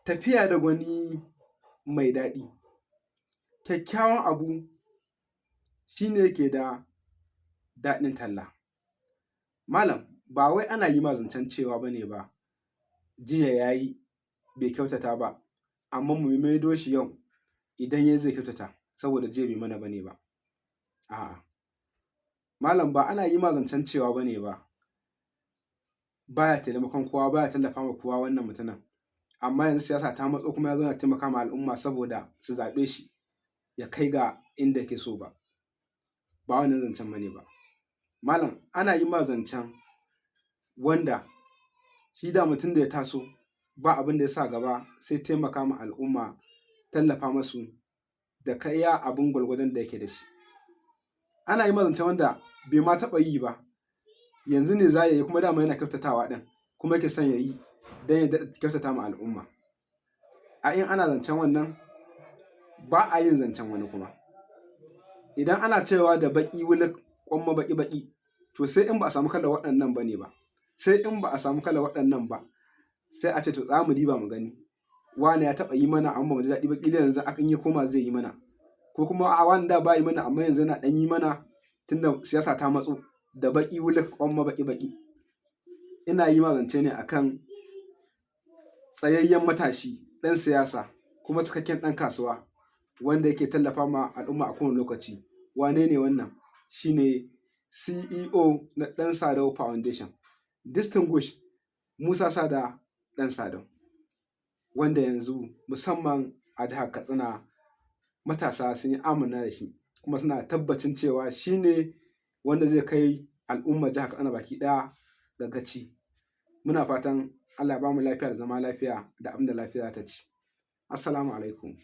Tafiya da gwani mai daɗi. Kyakkyawan abu shi ne ke da daɗin talla. Malam, ba wai ana yi ma zancen cewa ba ne ba, jiya ya yi bai kyautata ba, amma mu maido shi yau idan ya yi zai kyautata saboda jiya bai mana ba ne ba. A'a, malam, ba ana yi ma zancen cewa ba ne ba, baya taimakon kowa, baya tallafa ma kowa wannan mutumin, amma yanzu siyasa ta matso kuma ya zo yana taimaka ma al'umma saboda su zaɓe shi ya kai ga inda yake so ba. Ba wannan zancen ba ne ba. Malam, ana yi ma zancen wanda shi daman tun da ya taso ba abin da ya sa gaba sai taimaka ma al'umma, tallafa masu da iya abin gwargwadon da yake da shi. Ana yi ma zancen wanda bai ma taɓa yi ba, yanzu ne za ya yi, kuma dama yana kyautatawa ɗin kuma yake son ya yi don ya daɗa kyautata ma al'umma. A in ana zancen wannan, ba a yin zancen wani kuma. Idan ana cewa da baƙi wuluk gwamma baƙi-baƙi, to sai in ba a samu kalar waɗannan ba ne ba, sai in ba a samu kalar waɗannan ba, sai a ce to tsaya mu diba mu gani. Wane ya taɓa yi mana amma ba mu ji daɗi ba, ƙila yanzu in ya koma zai yi mana. Ko kuma a'a, wane da ba yi mana amma yanzu yana ɗan yi mana tunda siyasa ta matso, da baƙi wuluk gwamma baƙi-baƙi. Ina yi ma zance ne akan tsayayyen matashi ɗan siyasa kuma cikakken ɗan kasuwa wanda yake tallafa ma al'umma a kowane lokaci. Wane ne wannan? Shi ne CEO na Ɗan Sadau Foundation, Distinguished Musa Sada Ɗan Sadau, wanda yanzu musamman a jihar Katsina matasa sun yi amanna da shi kuma suna tabbacin cewa shi ne wanda zai kai al'ummar jihar Katsina baki ɗaya ga gaci. Muna fatan Allah ya ba mu lafiya da zama lafiya da abin da lafiya za ta ci. Assalamu alaikum.